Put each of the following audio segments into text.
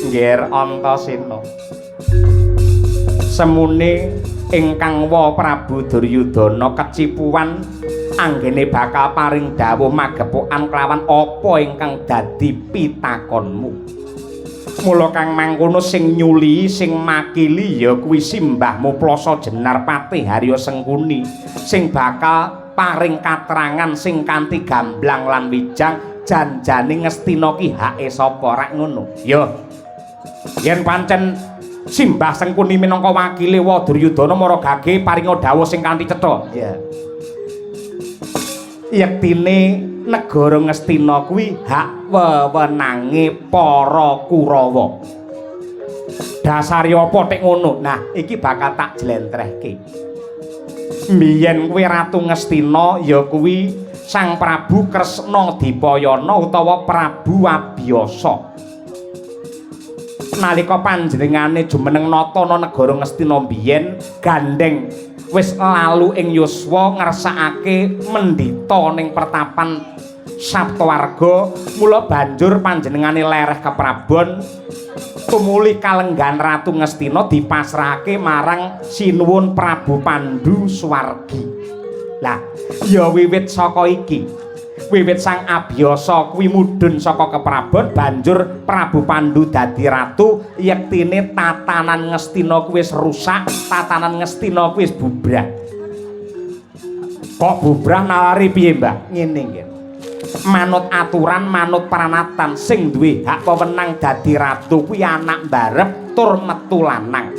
Ngger Antasena. Semune ingkang wa Prabu Duryudana kecipuan anggene bakal paring dawuh magepokan kelawan apa ingkang dadi pitakonmu. Mula kang mangkono sing nyuli sing makili ya kuwi simbahmu Plasa Jenar Patih Harya Sengkuni sing bakal paring katrangan sing kanthi gamblang lan wijang janjane Ngastina ki hake sapa rak ngono. Ya. Yen pancen Simbah Sengkuni minangka wakile wa Duryudana mara gage paringa dawuh sing kanthi cetha. Iya. Yektine negara Ngastina kuwi hak wewenange para Kurawa. Dasare apa tek ngono? Nah, iki bakal tak jlentrehke. Mbiyen kuwi Ratu Ngastina ya kuwi Sang Prabu Kresna Dipayana utawa Prabu Abiyasa. Nalika panjenengane jumeneng natana negara Ngastina mbiyen gandeng wis lalu ing yuswa ngersakake mendita ning pertapan Saptawarga, mula banjur panjenengane lereh keprabon tumuli kalenggan Ratu Ngastina dipasrahake marang Sinuwun Prabu Pandu Swargi. Lah ya wiwit saka iki, wiwit Sang Abiyasa kuwi mudhun saka keprabon banjur Prabu Pandu dadi ratu, yektine tatanan Ngastina kuwi wis rusak, tatanan Ngastina kuwi wis bubrah. Kok bubrah nalari piye, Mbah? Ngene nggih. Manut aturan, manut pranatan sing duwe hak wewenang dadi ratu kuwi anak mbarep tur metu lanang.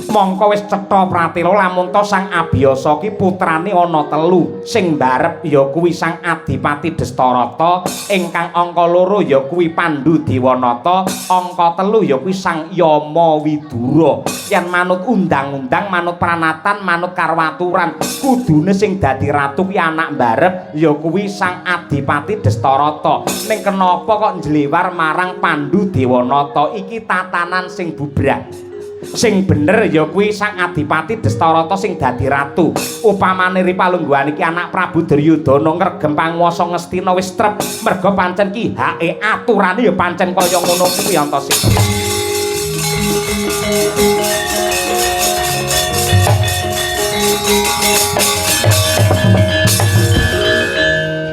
Mongko wis cetha pratela lamun ta Sang Abiyasa ki putrane ana telu, sing mbarep ya kuwi Sang Adipati Destarata, ingkang angka loro ya kuwi Pandu Dewanata, angka telu ya kuwi Sang Yama Widura. Yen manut undang-undang, manut pranatan, manut karo aturan, kudune sing dadi ratu kuwi anak mbarep ya kuwi Sang Adipati Destarata. Ning kenapa kok njlewar marang Pandu Dewanata? Iki tatanan sing bubrah. Sing bener ya kuwi Sang Adipati Destarata sing dadi ratu. Upamane ri palungguhan iki anak Prabu Duryudana ngregem panguwasa Ngastina wis trep, merga pancen ki hake aturane ya pancen kaya ngono kuwi Antasena.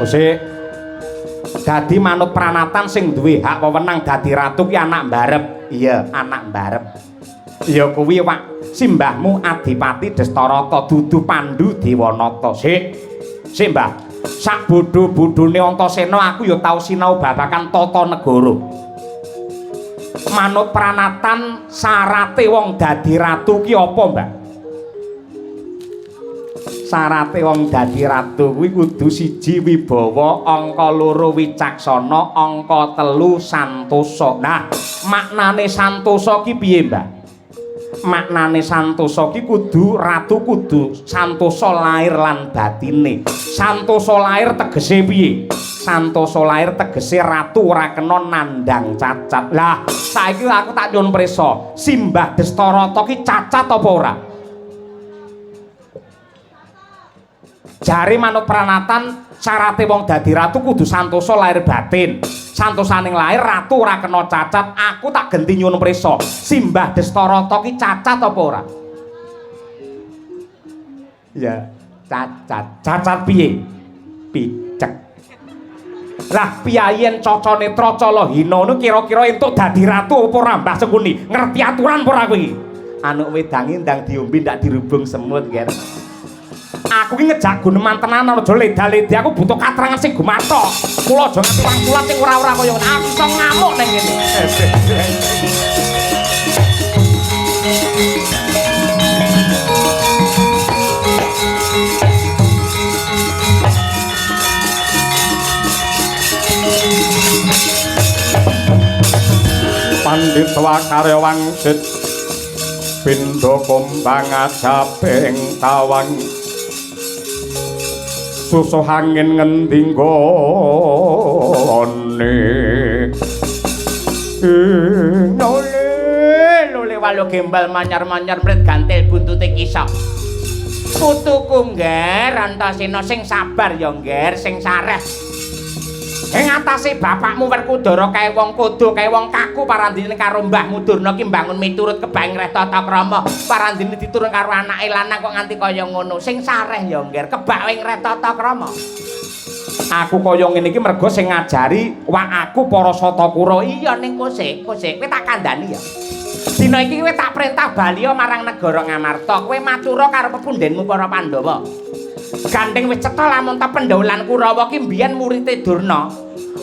Sik dadi manut pranatan sing duwe hak wewenang dadi ratu ki anak mbarep. Iya, anak mbarep. Ya kuwi wak simbahmu Adipati Destarata dudu Pandu Dewanata. Sik. Sik, Mbah. Sak bodho-bodhone Antasena aku ya tau sinau babagan tata negara. Manut pranatan syarate wong dadi ratu ki apa, Mbah? Syarate wong dadi ratu kuwi kudu siji wibawa, angka loro wicaksana, angka telu santosa. Nah, maknane santosa ki piye, Mbah? Maknane santosa ki kudu ratu kudu santosa lahir lan batine. Santosa lahir tegese piye? Santosa lahir tegese ratu ora kena nandhang cacat. Lah, saiki aku tak nyuwun prisa, Simbah Destarata ki cacat apa ora? Jare manut pranatan syarate wong dadi ratu kudu santosa lahir batin. Santosaning lahir ratu ora kena cacat. Aku tak genti nyuwun prisa, Simbah Destarata ki cacat apa ora? Ya, cacat. Cacat piye? Picek. Lah piyayen Caca Netra Calahina nu kira-kira entuk dadi ratu apa ora Mbah Sengkuni? Ngerti aturan apa ora kowe iki? Anuk wedange ndang diombe ndak dirubung semut, Ger. Aku ki ngejak guneman tenan aja leda-lede, aku butuh katerangan sing gumathok. Mula aja nganti wangsulan sing ora-ora kaya ngono. Aku iso ngamuk ning ngene. Pandhita karya wangsit pindha kumbang ajabing tawang susuh angin ngendi nggone. Lole lole walu gembal manyar-manyar mret gantil buntute kisah. Putuku Ngger Antasena sing sabar ya Ngger, sing sareh. Ing atase bapakmu Werkudara kae wong kodho, kae wong kaku parandene karo mbahmu Durna ki mbangun miturut kebang reh tata krama. Parandene diturun karo anake lanang kok nganti kaya ngono. Sing sareh ya, Ngger, kebak ing reh tata krama. Aku kaya ngene iki mergo sing ngajari wak aku para Satakura. Iya ning kosek, kosek kowe tak kandhani ya. Dina iki kowe tak perintah baliya marang negara Ngamarta. Kowe matura karo pepundhenmu para Pandhawa. Gandeng wis cetha lamun ta Pandhawa lan Kurawa ki mbiyen murite Durna.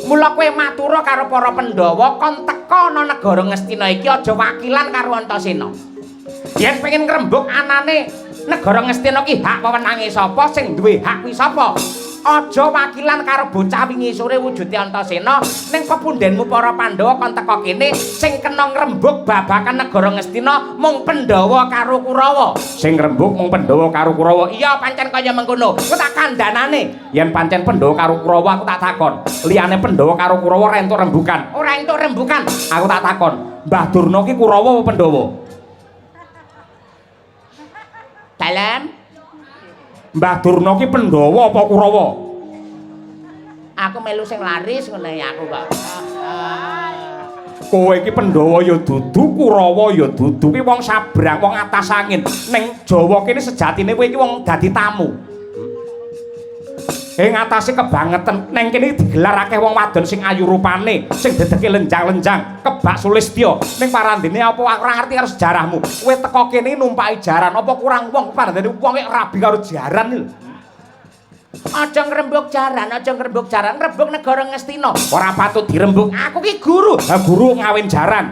Mula kowe matura karo para Pandhawa kon teka ana negara Ngastina iki aja wakilan karo Antasena. Yen pengen ngrembug anane negara Ngastina ki hak wewenange sapa, sing duwe hak kuwi sapa? Aja wakilan karo bocah wingi sore wujude Antasena ning pepundhenmu para Pandhawa kon teka kene sing kena ngrembug babagan negara Ngastina mung Pandhawa karo Kurawa. Sing ngrembug mung Pandhawa karo Kurawa. Iya pancen kaya mengkono. Ku tak kandhanane. Yen pancen Pandhawa karo Kurawa aku tak takon. Liyane Pandhawa karo Kurawa ora entuk rembukan. Ora entuk rembukan. Aku tak takon. Mbah Durna ki Kurawa apa Pandhawa? Dalem. Mbah Durna ki Pandhawa apa Kurawa? Aku melu sing laris ngene aku kok. Kowe iki Pandhawa ya dudu, Kurawa ya dudu. Ki wong sabrang, wong atas angin. Ning Jawa kene sejatine kowe iki wong dadi tamu. Ing atase kebangetan ning kene digelar akeh wong wadon sing ayu rupane, sing dedeke lenjang-lenjang, kebak sulistya. Ning parandene apa aku ora ngerti karo sejarahmu. Kowe teko kene numpaki jaran, apa kurang wong parandene wong iki rabi karo jaran lho. Aja ngrembug jaran, aja ngrembug jaran, ngrembug negara Ngastina. Ora patut dirembug. Aku ki guru. Ha guru ngawin jaran.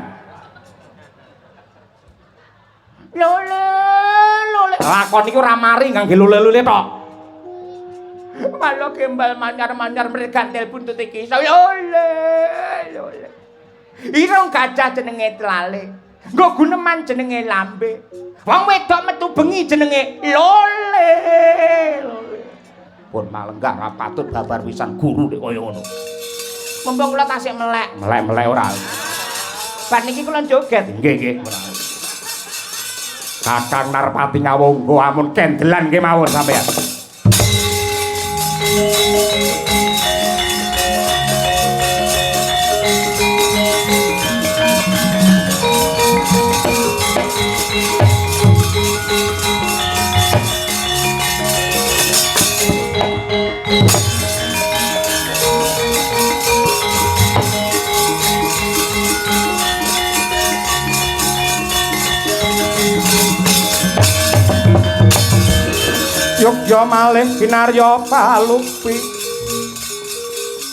Lole, lole. Lakon iki ora mari ngangge lole-lole tok. Malo gembal manyar-manyar mrigantel buntut iki. Lole, lole. Irung gajah jenenge tlale. Nggo guneman jenenge lambe. Wong wedok metu bengi jenenge lole. Lole. Pun malenggah ra patut babar pisan guru nek kaya ngono. Mumpung kula tasih melek. Melek-melek ora. Bar niki kula joget. Nggih, nggih. Kakang Narpati Ngawangga amun kendelan nggih mawon sampeyan. Yogya malih kinarya palupi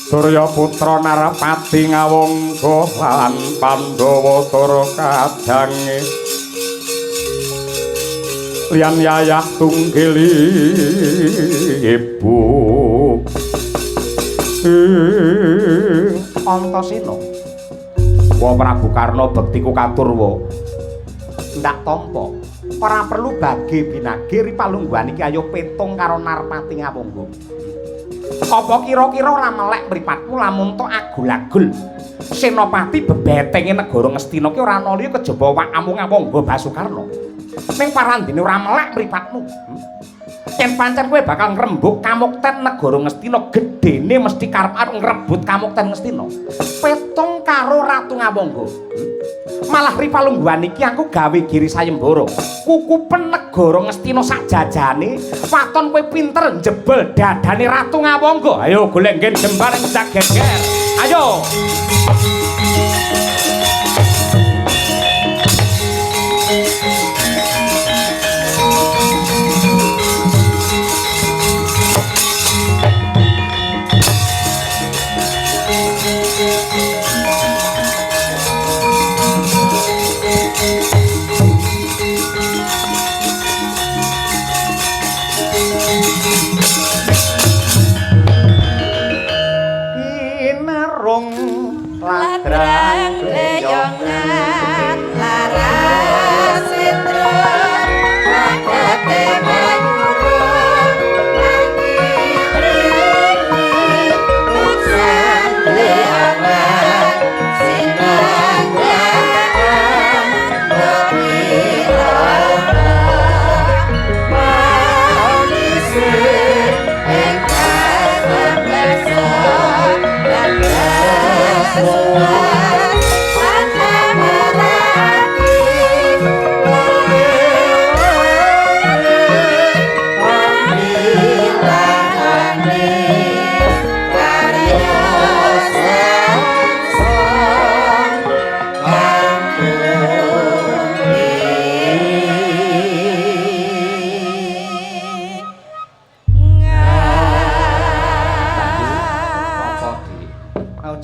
Surya putra Narpati Ngawangga lan Pandhawa tur kadange liyan yayah tunggil ibu Antasena. Wa Prabu Karna bektiku katur wa. Ndak tampa. Ora perlu bage binage ri palungguhan iki ayo petung karo Narpati Ngawangga. Apa kira-kira ora melek mripatmu lamun tok agul-agul. Senopati bebetenge negara Ngastina ki ora ana liya kejaba wakamu Ngawangga Basukarna. Ning parandene ora melek mripatmu. Yen pancen kowe bakal ngrembug kamukten negara Ngastina, gedene mesti karep arep ngrebut kamukten Ngastina. Petung karo Ratu Ngawangga. Malah ri palungguhan iki aku gawe giri sayembara. Kukupen negara Ngastina sak jajane, waton kowe pinter njebel dadane Ratu Ngawangga. Ayo golek nggen jembar ing cak geger. Ayo.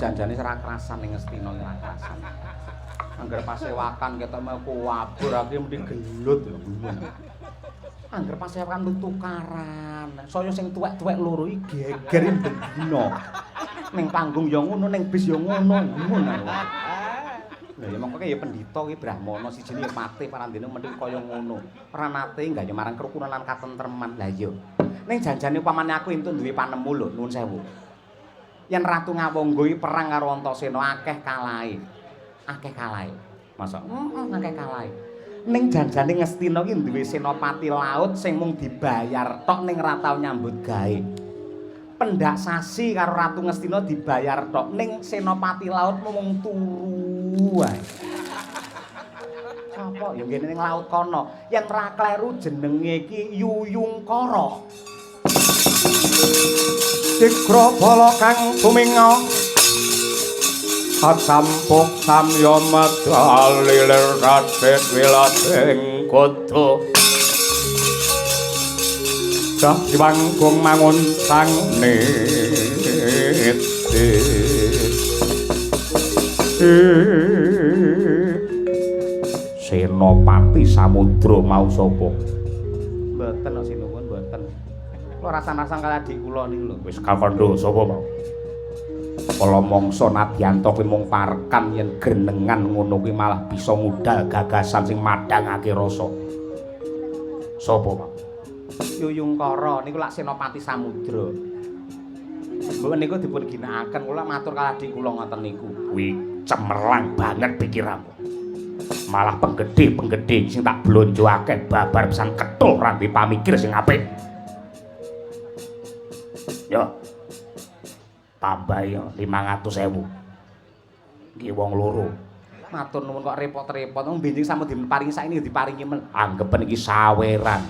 Janjane ora krasan ning Ngastina ora krasan. Angger pasewakan ketok mau kuwabur aku mesti gelut lho. Angger pasewakan lu tukaran. Saya sing tuwek-tuwek loro iki geger bendina. Ning panggung ya ngono, ning bis ya ngono, ngono. Lha ya mongko ya pendhita ki brahmana sijine ya patih parandene mending kaya ngono. Ora nate nggayuh marang kerukunan lan katentreman. Lah iya. Ning janjane upamane aku entuk duwe panemu lho, nuwun sewu. Yen Ratu Ngawangga iki perang karo Antasena akeh kalahe. Akeh kalahe. Masa? Heeh, akeh kalahe. Ning janjane Ngastina iki duwe senopati laut sing mung dibayar tok ning ra tau nyambut gawe. Pendak sasi karo Ratu Ngastina dibayar tok ning senopati laut mung turu wae. Sapa ya ngene ning laut kono. Yen ra kleru jenenge iki Yuyungkara. Tigra bala kang tuminga acampuk samya medal lilir radet wilading kudu dah diwanggung mangun sang niti. Senopati Samudra mau sapa? Mboten sinuwun mboten. Kula rasan-rasan kali adik kula niku lho. Wis kakandha sapa mau? Kala mangsa Nadyanta kuwi mung parekan yen grenengan ngono kuwi malah bisa ngudal gagasan sing madhangake rasa. Sapa mau? Yuyungkara niku lak Senopati Samudra. Mbok niku dipun ginakaken kula matur kali adik kula ngoten niku. Kuwi cemerlang banget pikiranmu. Malah penggedhe-penggedhe sing tak blonjo akeh babar pisan ketul ra duwe pamikir sing apik. Yo. Tambah yo 500.000. Iki wong loro. Matur nuwun kok repot-repot. Wong benjing sampun diparingi saiki diparingi men. Anggepen iki saweran.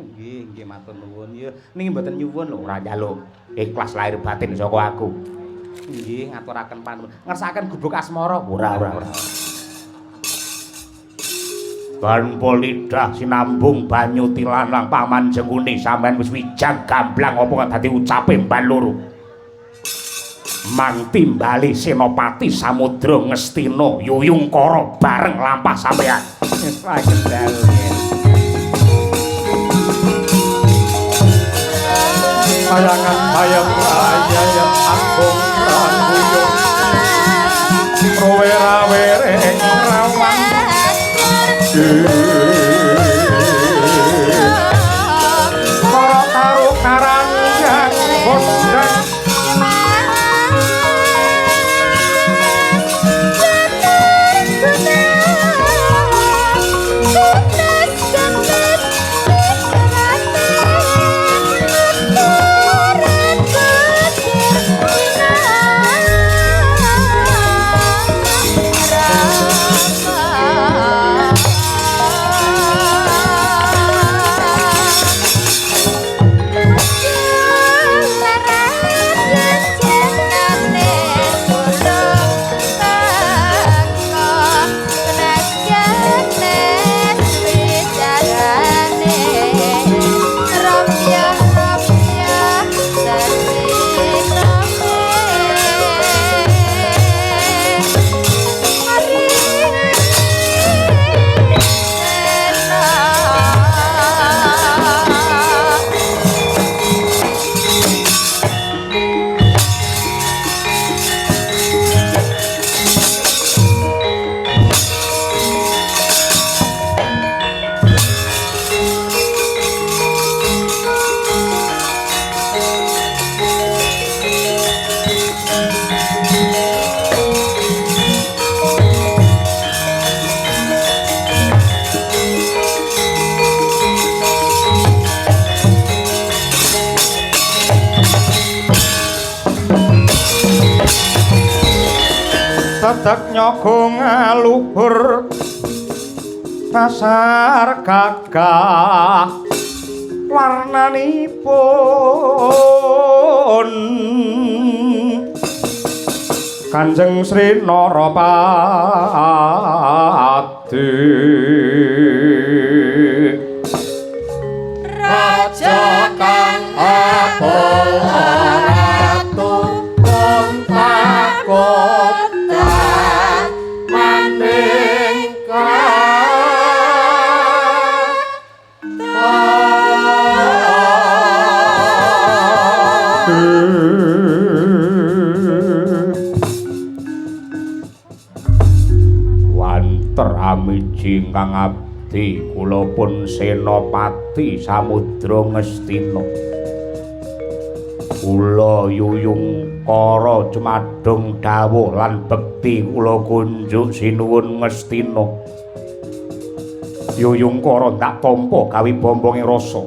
Nggih, nggih matur nuwun. Ya niki mboten nyuwun lho, ora njaluk. Ikhlas lahir batin saka aku. Nggih, ngaturaken panuwun. Ngersakaken gubuk asmara. Ora, ora, ora. Tanpa lidah sinambung banyu tilanang paman jengune sampean wis wijang gamblang apa dadi ucape mban loro. Mang timbali Senopati Samudra Ngastina Yuyungkara bareng lampah sampean. Wis kendal. Kayangan bayang ayam agung lan buyung rowera-wereng rawan. Karo karo karang yang kondang Sedek nyogo ngaluhur pasar gagah warnanipun Kanjeng Sri Narapati. Raja kang apal ratu kontak maning Wanter amiji ingkang abdi kula pun Senopati Samudra Ngastina. Kula yuyung kara jumadung dawuh lan bekti kula kunjuk sinuwun Ngastina. Yuyung kara ndak tampa gawe bombonge rasa.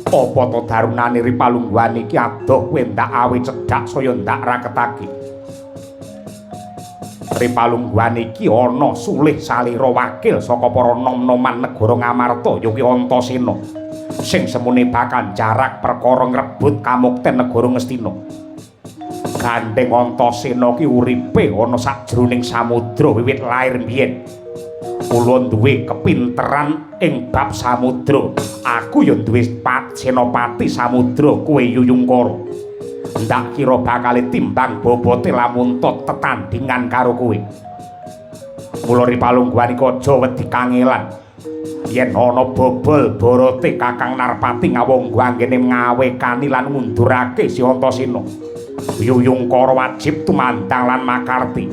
Apa to darunane ri palungguhan iki adoh kowe ndak awe cedhak saya ndak raketake. Ri palungguhan iki ana sulih salira wakil saka para nom-noman negara Ngamarta ya kuwi Antasena sing semune bakal jarak perkara ngrebut kamukten negara Ngastina. Gandeng Antasena ki uripe ana sajroning samudra wiwit lair biyen. Kula duwe kepinteran ing bab samudra. Aku ya duwe senopati samudra kowe Yuyungkara. Ndak kira bakal timbang bobote lamun to tetandingan karo kowe. Mula ri palungguhan iki aja wedi kangelan. Yen ana bobol borote Kakang Narpati ngawonggo anggene ngawekani lan ngundurake si Antasena. Yuyungkara wajib tumandang lan makarti.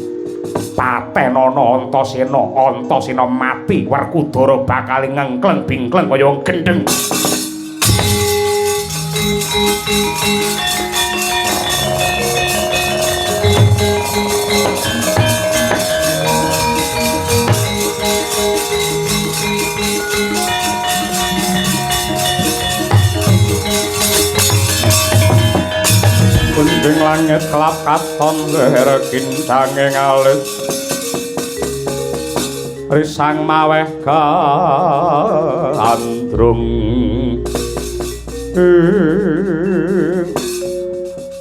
Patenono Antasena, Antasena mati, Werkudara bakal ngengkleng bingkleng kaya wong gendheng. Gunting langit kelap katon leher kincange ngalit risang maweh gandrung.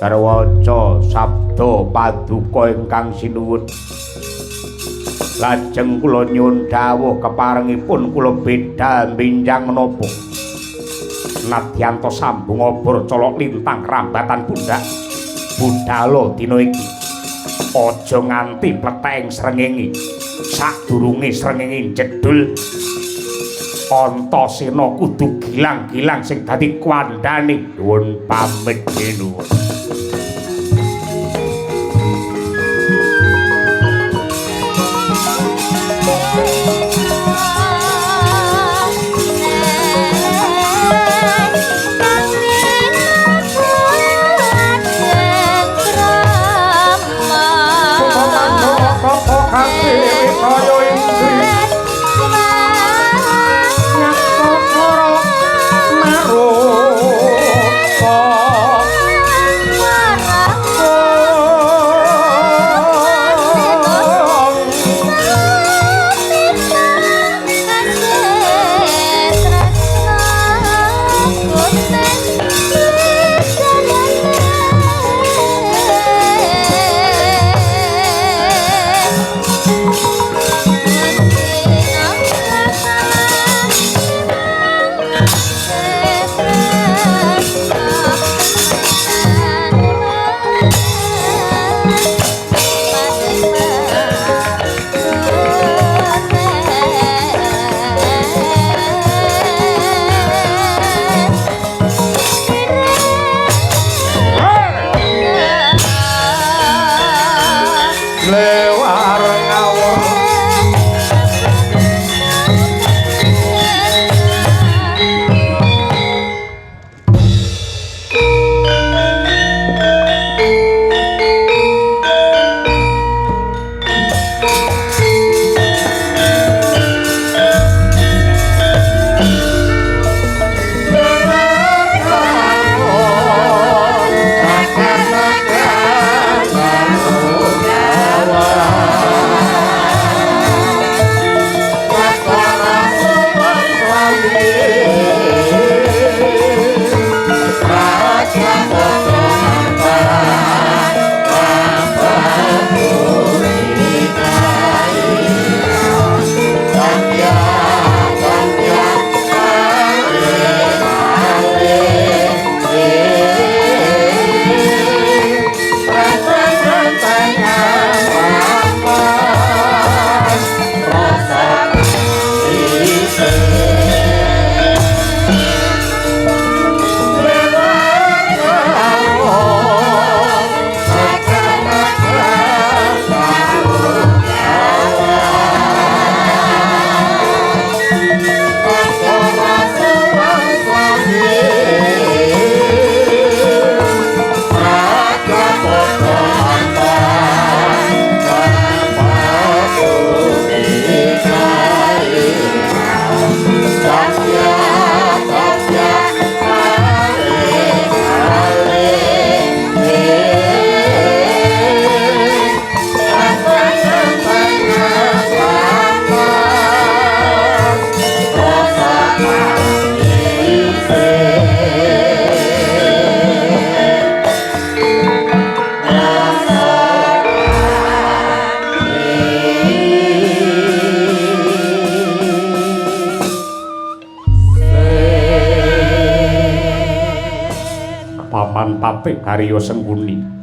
Terwaca sabda paduka ingkang sinuwun. Lajeng kula nyuwun dawuh keparengipun kula bedal benjang menapa. Nadyan to sambung obor colok lintang rambatan pundak. Budhalo dina iki. Aja nganti pletheng srengenge. Sadurunge srengenge jedul Antasena kudu gilang-gilang sing dadi kandhane. Nuwun pamit nuwun. Awa. Patih Harya Sengkuni.